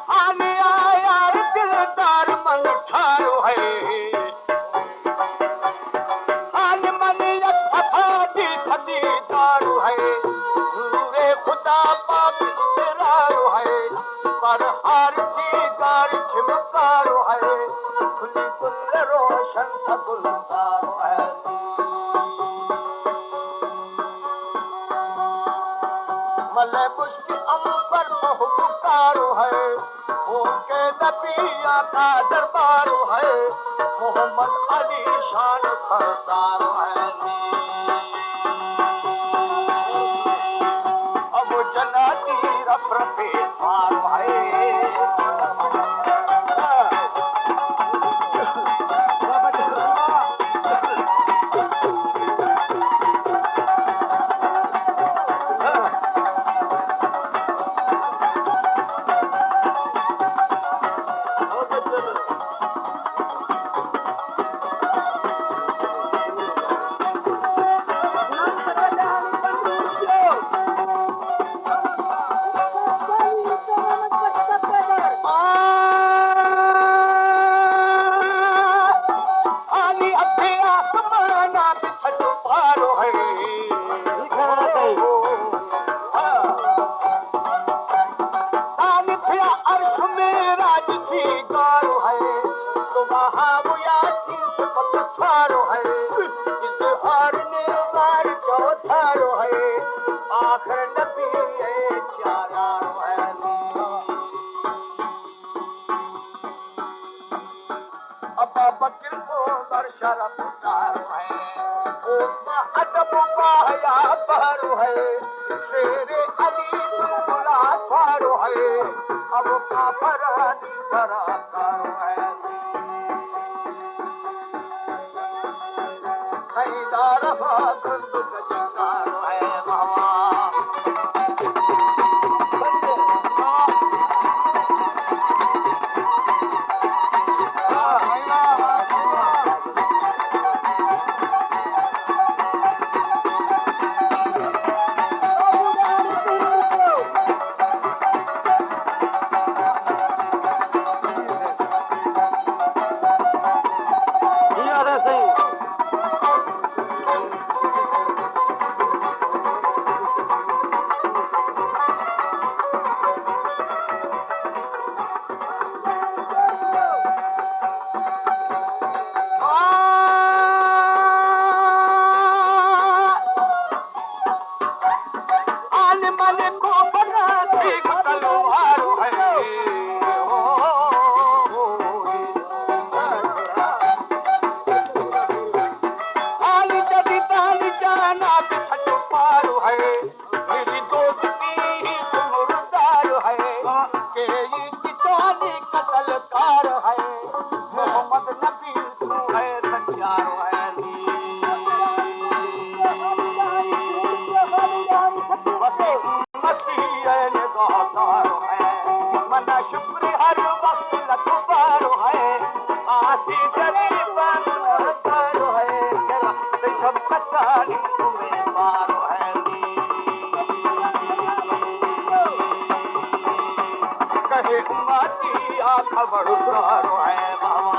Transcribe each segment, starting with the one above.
آنی آ یار دلدار من ٹھارو ہے۔ آنی من یک صفا دی تھتی دارو ہے۔ نور خدا پاک اقرارو ہے۔ پر ہر چیزار چمکارو ہے۔ کھلی گل روشن تھا گلزارو ہے۔ ملے مشک عنبر بہت کارو ہے، او کے نبی آقا دربارو ہے، محمد علی شان سردارو ہے۔ اب جناتی رف رفے پارو ہے۔ آنی ابے آسمانا بچھٹ پارو ہے۔ آنی تھیا عرش میں راج سی گارو ہے۔ تو وہاں وہ یاسین سے پتھارو ہے۔ اظہار نے مار چوتھارو ہے۔ آخر نبی اے چارارو ہے۔ ابا بکر عمر شرف دار ہے، عثمان ادب و حیا بہر ہے، شیر علی مولا خوار ہے، اب کافرانی برا کار ہے۔ خیدار ہوا گند گجکار ہے بابا۔ آنی من کو بنا دیگ تلوار ہے۔ آنی جدی تانی جانا بچھٹ پار ہے۔ میری دوستی ہی مردار ہے۔ کہ یہ کسانی قتل کار ہے۔ محمد نبی تو ہے سچار ہے۔ مسیح ہے نگاہدار ہے۔ منا شکر ہر وقت لکبار ہے۔ آسی غریبان دار ہے۔ شب کسانی تمہیں بار ہے۔ کہے امتی آ خبردار ہے بابا۔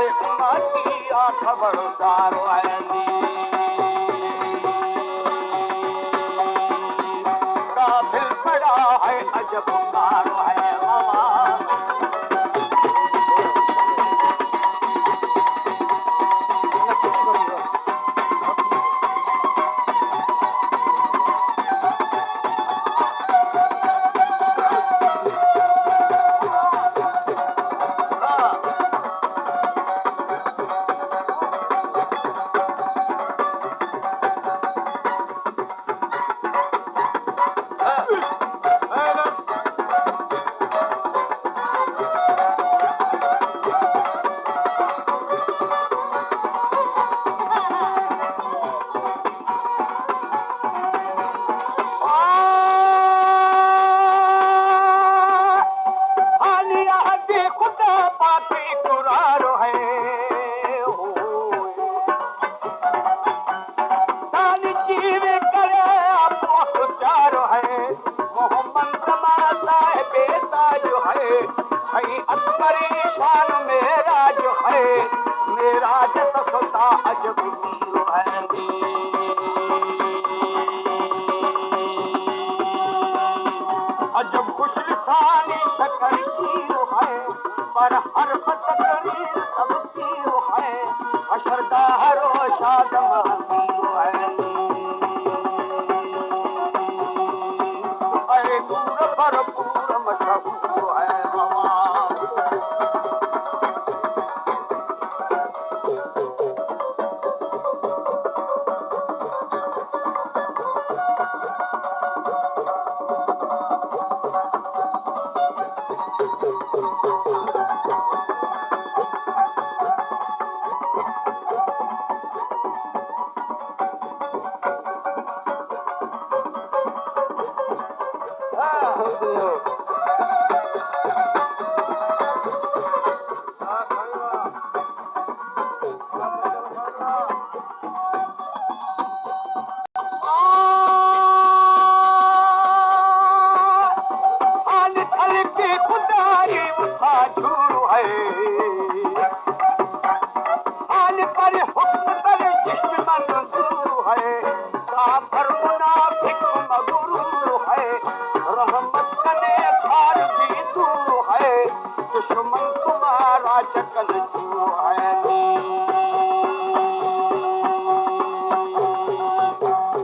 امتی آ خبردار ہے نی۔ قافل پڑا ہے عجب کار ہے ہوا۔ آنی عہد خدا پاکی قرار ہے۔ تانی جیوے کرے آپ وقت چار ہے۔ محمد زمان صاحب تاج ہے۔ ہے اکبر شان معراج ہے۔ معراج تختا عجب میر ہے۔ عجب خوش لسانی شکر شیر ہے، پر حرف تقریر تفسیر ہے، حشرگاہ روشا دمانگیر ہے۔ اے نور بھرپور مشہور ہے ہوا۔ آن خلق خدائی اتھا جور ہے۔ آن پر حکم بر چشم منظور ہے۔ کافر منافق مغرور ہے۔ رحمت کنے کار بھی دور ہے۔ دشمن تمہارا چکل چور ہے۔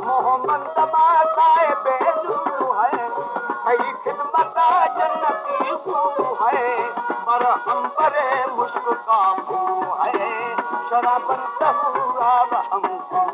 محمد دما صاحب نور ہے۔ صحیح خدمت جنتی حور ہے۔ پر عنبر مشک کا بو ہے۔ شراب طہورا و انگور